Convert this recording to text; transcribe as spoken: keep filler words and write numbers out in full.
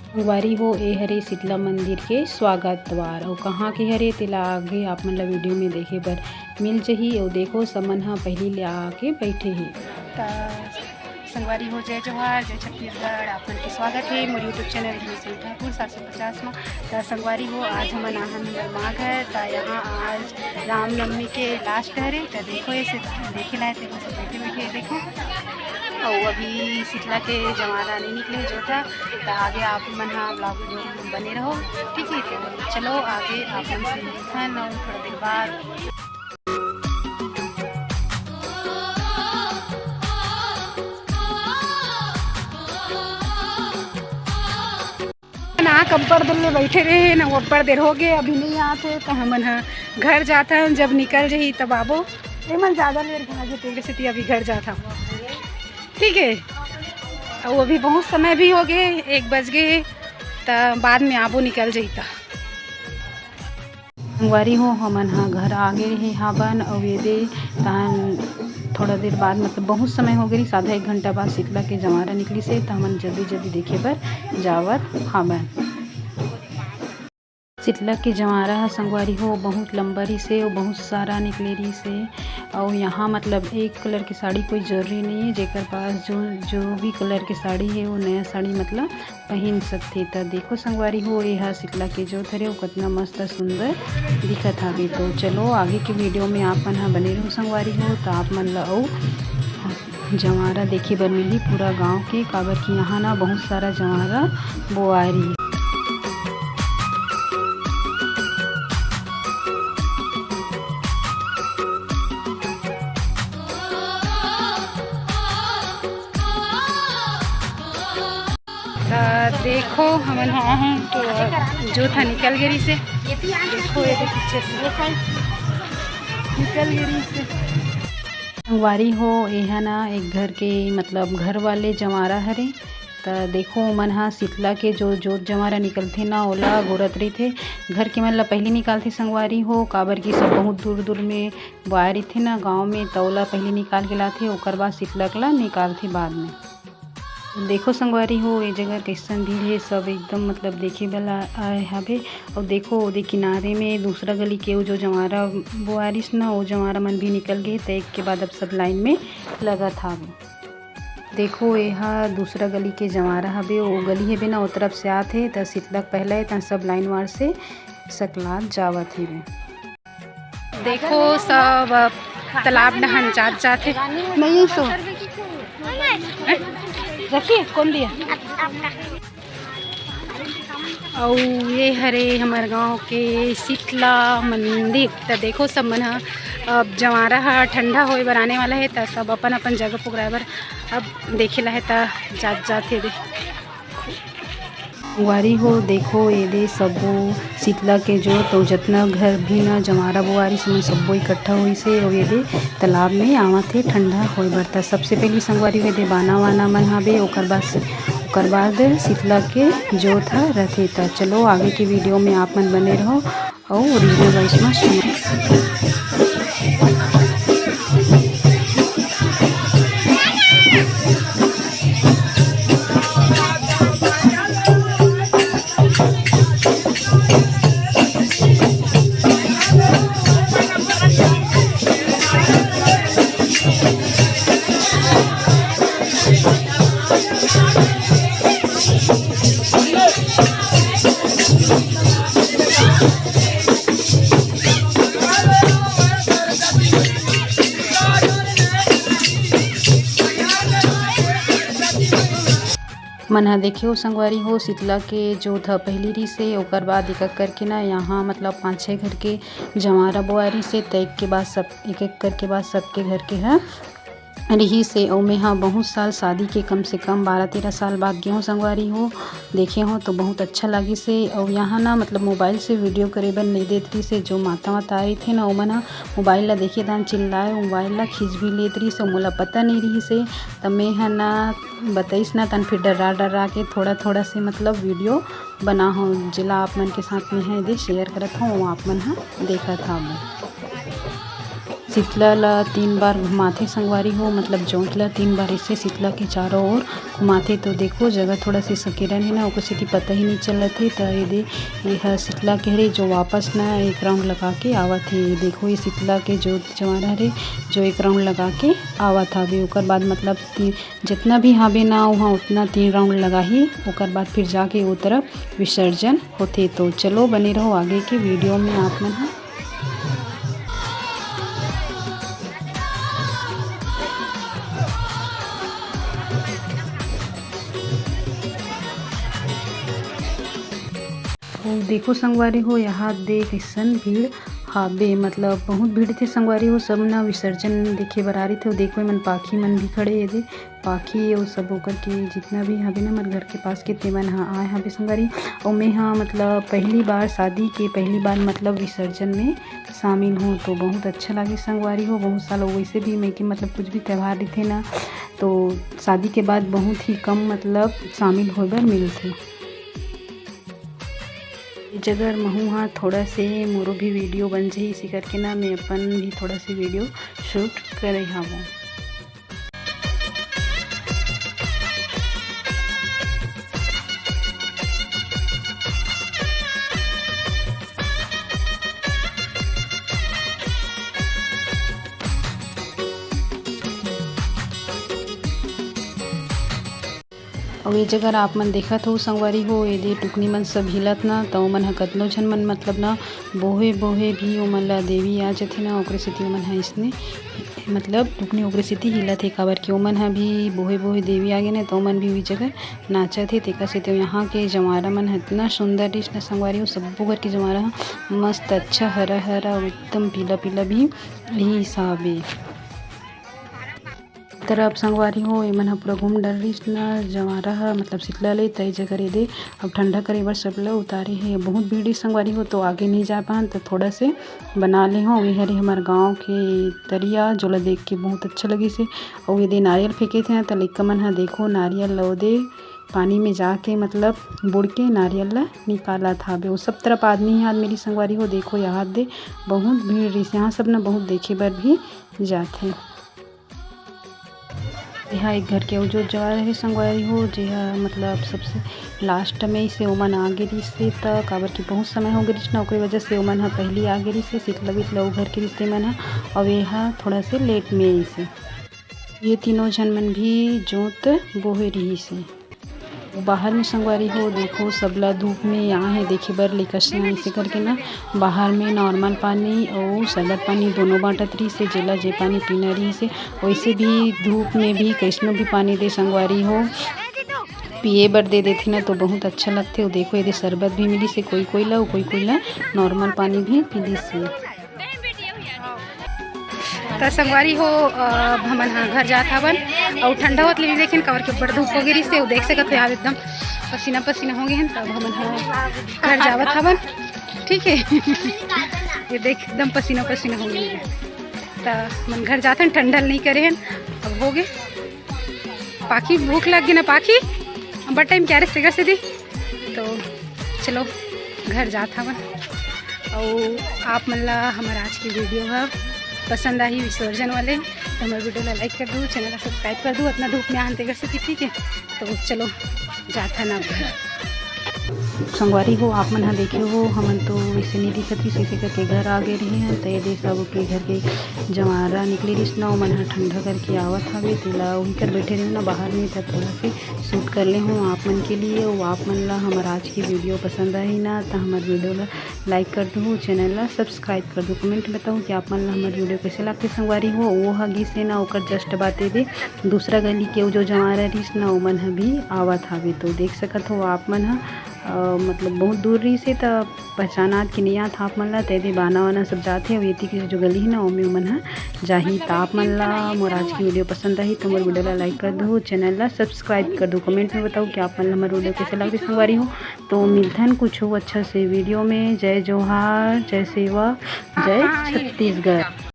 संगवारी हो, ए हरे शीतला मंदिर के स्वागत द्वार, अउ कहाँ के हरे, तेला आगे आप मन ला वीडियो में देखे बर मिल जही। अउ देखो, सब मन ह पहिली ले आके बैठे हे। त संगवारी हो, जय जोहार, जय छत्तीसगढ़, आप मन के स्वागत हे मोर YouTube चैनल रिमी सिंह ठाकुर सात सौ पचास म। त संगवारी हो, आज हमन आहन हमर माँ घर, त यहाँ आज रामनवमी के लास्ट हरे, त देखो, ऐसे देखे लाए थे, बस बैठे बैठे देखो। अउ अभी शीतला के जमारा नहीं निकले जो था, त आगे आप मन हा ब्लॉग में बने रहो, ठीक है। तो चलो आगे आप मन से मिलथन अउ थोड़ा देर बाद। ना कब्बड़ दिन में बैठे रहे ना, अब्बड़ देर हो गए, अभी नहीं आते, तो हमन ह घर जाथन, जब निकल जही तब आबो। एमन ज़्यादा लेट भागे, तेरे से अभी घर जाथन, ठीक है। अउ अभी बहुत समय भी हो गए, एक बज गए, त बाद में आबो, निकल जही त। संगवारी हो, हमन ह घर आ गे रहे हाबन, अउ ये दे तहन थोड़ा देर बाद, मतलब बहुत समय हो गे रहिस, आधा एक घंटा बाद शीतला के जंवारा निकलिस हे, त हमन जल्दी जल्दी देखे बर जावत हाबन। शीतला के जंवारा ह संगवारी हो बहुत लंबा रहिस हे, अउ बहुत सारा निकले रहिस हे। अउ यहाँ मतलब एक कलर के साड़ी कोई जरूरी नहीं है, जेकर पास जो जो भी कलर के साड़ी है वो नया साड़ी मतलब पहिन सकथे। त देखो संगवारी हो, ये ह शीतला के जोत हरे, वो कितना मस्त सुंदर दिखत हावे। तो चलो आगे के वीडियो में आप मन ह बने रहो संगवारी हो, त आप मन ल अउ जंवारा देखे बर मिलही पूरा गांव के, काबर कि यहाँ ना बहुत सारा जंवारा बोआरी। त देखो, हमन ह आहन तो जोत ह निकल गे रहिस हे। देखो, ये दे पीछे से निकल गे रहिस हे। संगवारी हो, एहा ना एक घर के, मतलब घर वाले जंवारा हरे। त देखो, ओमन ह शीतला के जो जोत जंवारा निकलथे ना, ओला गोरत रहिथे। घर के मन ल पहिली निकालथे संगवारी हो, काबर कि सब बहुत दूर दूर में बोआए रहिथे ना गांव में, त ओला पहिली निकाल के लाथे, ओकर बाद शीतला के ला निकालथे बाद में। देखो संगवारी हो, ये जगह कैसन भीड़ हे, सब एकदम मतलब देखे वाला आए हावे। और देखो, ओदे किनारे में दूसरा गली के वो जो जंवारा बोआरिस ना, वो जंवारा मन भी निकल गए, त एक के बाद अब सब लाइन में लगत हावे। देखो, ये हा दूसरा गली के जंवारा हवे, वो गली हेबे ना, वो तरफ से आत हे, त शीतला के पहला हे, त सब लाइन वार से सकलात जावत हेबे। देखो, सब अब तालाब नहान जात जात हे। नहीं सो। रखिए, कौन दिया? अउ ये हरे हमर गांव के शीतला मंदिर। त देखो, सब मन ह अब जंवारा ह ठंडा होए बर आने वाला हे, त सब अपन अपन जगह पुगराए बर अब देखे ला हे, त जात जात हे दे। संगवारी हो, देखो, ये दे सबो शीतला के जोत, तो जतना घर भी ना जंवारा बोआरिस मन, सबो इकट्ठा होइस हे। और ये दे तालाब में आवत हे ठंडा होए बर। त सबसे पहली संगवारी हो, ये दे बाना वाना मन हावे, ओकर बाद से, ओकर बाद शीतला के जोत ह रथे। त चलो, आगे के वीडियो में आप मन बने रहो। अउ ओरिजिनल वॉइस म सुनो। मन ह देखे हो संगवारी हो, शीतला के जोत ह पहिली रिहिस हे, ओकर बाद एक एक करके ना यहाँ मतलब पाँच छः घर के जंवारा बोआ रिहिस हे, त एक के बाद सब, एक एक करके बाद सबके घर के ह रिहिस हे। अउ मेंहा बहुत साल शादी के, कम से कम बारह तेरह साल बाद गे हों संगवारी हो, देखे हों तो बहुत अच्छा लागिस हे। अउ यहाँ ना मतलब मोबाइल से वीडियो करे बर नइ देत रिहिस हे, जो माता वाता आए रहिथे ना, ओमन ह मोबाइल ला देखे दान चिल्लाए, मोबाइल ला खींच भी लेत रिहिस हे, मोला पता नइ रिहिस हे। त मेंहा ना बताइस ना, तन फिर डरा डरा के थोड़ा थोड़ा से मतलब वीडियो बना हों, जेला आप मन के साथ मेंहा एदे शेयर करत हों, आप मन ह देखत हावव। शीतला ला तीन बार घुमाथे संगवारी हो, मतलब जोंत ला तीन बार ऐसे शीतला के चारों ओर घुमाथे। तो देखो, जगह थोड़ा से संकीर्ण हे ना, ओकर सेती पता ही नहीं चलत हे। तो ये दे, ये ह शीतला के हरे, जो वापस ना एक राउंड लगा के आवत हे। ये देखो, ये शीतला के जोंत जवारा हरे, जो एक राउंड लगा के आवत हवे। ओकर बाद मतलब कि जितना भी हावे ना, वहाँ उतना तीन राउंड लगाही। ओकर बाद फिर जाके वो तरफ विसर्जन होथे। तो चलो, बने रहो आगे के वीडियो में आप मन ह। अउ देखो संगवारी हो, यहाँ दे कइसन भीड़ हाबे, मतलब बहुत भीड़ थे संगवारी हो। सब ना विसर्जन देखे बर आ रही थे। देखो, एमन पाखी मन भी खड़े हे दे, पाखी अउ सब ओकर के जितना भी हाबे ना हमर घर के पास के, तेमन ह आए हाबे संगवारी। अउ मैं ह मतलब पहली बार, शादी के पहली बार मतलब विसर्जन में शामिल हूँ, तो बहुत अच्छा लागे संगवारी हो। बहुत साल वैसे भी मैं के मतलब कुछ भी त्यौहार रहिथे ना, तो शादी के बाद बहुत ही कम मतलब शामिल होए बर मिलथे। ए जगह महू हा थोड़ा से मोरो भी वीडियो बन जाही, इसी करके ना मैं अपन भी थोड़ा से वीडियो शूट करे हावों। अउ ये जगह आप मन देखत हो संगवारी हो, ये दे टुकनी मन सब हिलत ना, त ओमन ह कतनो झन मन मतलब ना बोहे बोहे भी ओमन ला देवी आ जथे ना, ओकरे सेती ओमन ह इसने मतलब टुकनी ओकरे सेती हिलत हे, काबर कि ओमन ह भी बोहे बोहे देवी आ गे ना, त ओमन भी उही जगह नाचत हे। तेकर सेती यहाँ के जवारा मन ह इतना सुंदर दिस ना संगवारी हो, सब्बो घर के जवारा ह मस्त अच्छा हरा हरा अउ एकदम पीला पीला भी रिहिस हाबे। तरफ संगवारी हो, एमन ह पूरा घूम डर रहिस न जवारा ह, मतलब शीतला ले, तय जगह रे दे। अब ठंडा करे बर सब ल उतारे हे। बहुत भीड़ हे संगवारी हो, तो आगे नहीं जा पान, तो थोड़ा से बना ले हो। ये हरे हमर गांव के तरिया, जोला देख के बहुत अच्छा लगिस हे। अउ ये दे नारियल फेंके थे, त लइका मन ह देखो नारियल ल ओ दे पानी में जाके मतलब बुड़ के नारियल ल निकालत हाबे। वो सब तरफ आदमी ही आदमी रही संगवारी हो। देखो यहाँ दे बहुत भीड़ रही, यहाँ सब न बहुत देखे बर भी जाथे। एहा एक घर के अउ जो जवार हे संगवारी हो, जेहा मतलब सबसे लास्ट में इसे ओमन आगे रिहिस हे, त काबर कि बहुत समय हो गे रिहिस ना, ओकरे वजह से ओमन ह पहिली आगे रिहिस हे। शीतला वितला ओ घर के रिहिस तेमन ह, अउ एहा थोड़ा से लेट में आइस हे। ये तीनों झन मन भी जोत बोहे रिहिस हे। बाहर में संगवारी हो, देखो, सबला धूप में आए हे देखे बर लइका सियान, इसे करके ना बाहर में नॉर्मल पानी अउ शरबत पानी दोनों बांटत रहिस हे। जेला जे पानी पीना रहिस हे, वैसे भी धूप में भी कैसनो भी पानी दे संगवारी हो, पिए बर दे देथे ना, तो बहुत अच्छा लगथे। अउ देखो, ये दे शरबत भी मिलिस हे कोई कोई ला, अउ कोई कोई ला नॉर्मल पानी भी मिलिस हे। त संगवारी हो, अब हमन ह घर जात हवन, अउ ठंडा होत ले नहीं देखेन, काबर के बड़ धूप हो गे रिहिस हे, अउ देख सकत हो यार, एकदम पसीना पसीना हो गे हन। त अब हमन ह घर जावत हवन, ठीक है। ये देख, एकदम पसीना पसीना हो गे हे। त हमन घर जात हन, ठंडा ल नहीं करे हन, अब हो गे। पाखी, भूख लग गे ना पाखी, बड़ टाइम क्या रे तेकर से दी। तो चलो, घर जात हवन। अउ आप मन ला हमर आज के वीडियो ह पसंद आही विसर्जन वाले, तो हमर वीडियो ला लाइक कर दू, चैनल ला सब्सक्राइब कर दू। अतना धूप में आन तेकर से, ठीक है। तो चलो, जात हन अब घर। संगवारी हो, आप मन ह देखे हो, हमन तो वैसे नहीं दिखत रहिस, इसे करके घर आ गे रहे हैं। तो ये दे सब के घर के जवारा निकले रिहिस ना, ओमन ह ठंडा करके आवत हवे, तेला उही कर बैठे रहे ना बाहर में, तब थोड़ा से शूट कर ले हूँ आप मन के लिए। अउ आप मन ला हमर आज की वीडियो पसंद आही ना, त हमर वीडियो ला लाइक कर दू, चैनल ला सब्सक्राइब कर दू, कमेंट में बताओ कि आप मन ला हमर वीडियो कैसे लगथे संगवारी हो। वो ह गिस हे ना, ओकर जस्ट बाते दे दूसरा गली के वो जो जवारा रिहिस ना, ओमन ह भी आवत हावे। तो देख सकत हो आप मन ह, अ, मतलब बहुत दूर रिहिस हे, त पहचानात कि नहीं आत आप मन ला, तेदे बाना वाना सब जात हे। अउ एती के जो गली हे ना, ओमे ओमन ह जाही। त आप मन ला मोर आज की वीडियो पसंद आही, तो मोर वीडियो ला लाइक कर दो, चैनल ला सब्सक्राइब कर दो, कमेंट में बताओ कि आप मन ला हमर वीडियो कैसे लगथे संगवारी हो। तो मिलथन कुछ अच्छा से वीडियो में। जय जोहार, जय सेवा, जय छत्तीसगढ़।